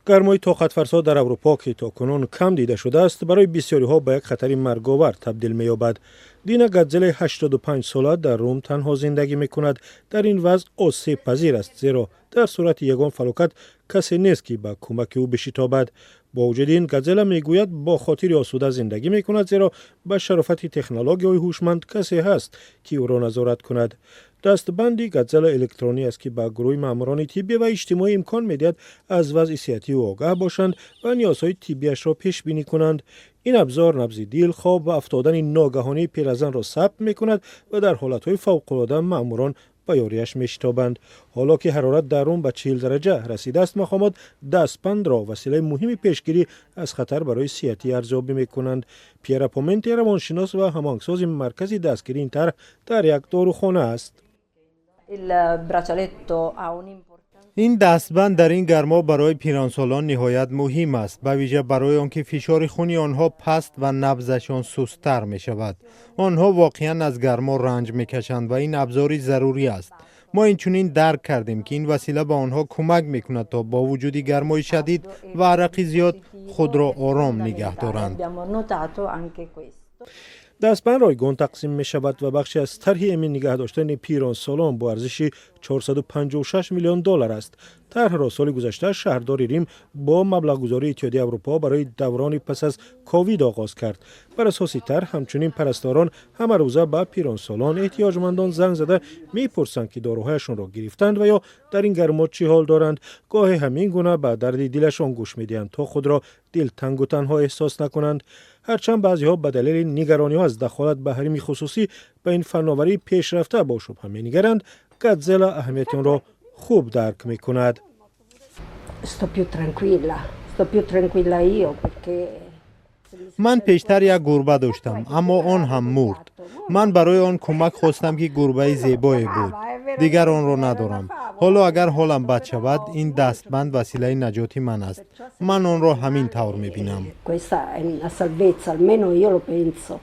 Гармои тоқатфарсо дар Аврупо, ки то кунун кам дида шудааст, барои бисёриҳо ба як хатари марговар табдил меёбад. Дина Гадзеле 85 сола дар Рум танҳо зиндагӣ мекунад. Дар ин вазъ осебпазир аст, зеро дар сурати ягон фалокат касе нест, ки ба кӯмаки ӯ бишитобад. Бо вуҷуди ин, Гадзела мегӯяд, бо хотири осуда зиндагӣ мекунад, зеро ба шарофати технологияҳои ҳушманд касе ҳаст, ки ӯро назорат кунад. Дастбанди Гадзела электронӣ аст, ки ба гурӯҳи маъмурони тиббӣ ва иҷтимоӣ имкон медиҳад аз вазъи сиҳатии ӯ огаҳ бошанд ва ниёзҳои тиббиашро пешбинӣ кунанд. Ин абзор набзи дил, хоб ва афтодани ногаҳонии пиразанро сабт мекунад ва дар ҳолатҳои фавқулода маъмурон ба ёрияш мешитобанд. Ҳоло ки ҳарорат дар Рум ба 40 дараҷа расидааст, мақомот дастбандро василаи муҳими пешгирӣ аз хатар барои сиҳатӣ арзёбӣ мекунанд. Пьера Поменте равоншинос ва ҳамоҳангсози маркази дастгирии ин тарҳ дар як дорухона аст. Ин дастбанд дар ин гармо барои пиронсолон ниҳоят муҳим аст, ба вижа барои он ки фишори хуни онҳо паст ва набзашон сусттар мешавад. Онҳо воқеан аз гармо ранҷ мекашанд ва ин абзори зарурӣ аст. Мо инчунин дарк кардем, ки ин васила ба онҳо кӯмак мекунад, то бо вуҷуди гармои шадид ва арақи зиёд худро ором нигаҳ доранд. Дастбанд ройгон тақсим мешавад ва бахше аз тарҳи эмин нигаҳ доштани пиронсолон бо арзиши 456 миллион доллар аст. Тарҳро соли гузашта шаҳрдори Рим бо маблағгузории Иттиҳодияи Аврупо барои даврони пас аз ковид оғоз кард. Бар асоси тарҳ, ҳамчунин парасторон ҳамарӯза ба пиронсолон, эҳтиёҷмандон занг зада мепурсанд, ки доруҳояшонро гирифтанд ва ё дар ин гармо чӣ ҳол доранд. Гоҳе ҳамин гуна ба дарди дилашон гӯш медиҳанд, то худро дилтангу танҳо эҳсос накунанд. Ҳарчанд баъзеҳо ба далели нигарониҳо аз дахолат ба ҳарими хусусӣ ба ин фанноварии пешрафта бо шубҳа менигаранд, Гадзела аҳамияти онро хуб дарк мекунад. Sto più tranquilla, sto più tranquilla io perché Ман пештар як гурба доштам, аммо он ҳам мурд. Ман барои он кӯмак хостам, ки гурбаи зебое буд. Дигар онро надорам. Ҳоло агар ҳолам бад шавад, ин дастбанд василаи наҷоти ман аст. Ман онро ҳамин тавр мебинам. Questa è una salvezza, almeno io lo penso.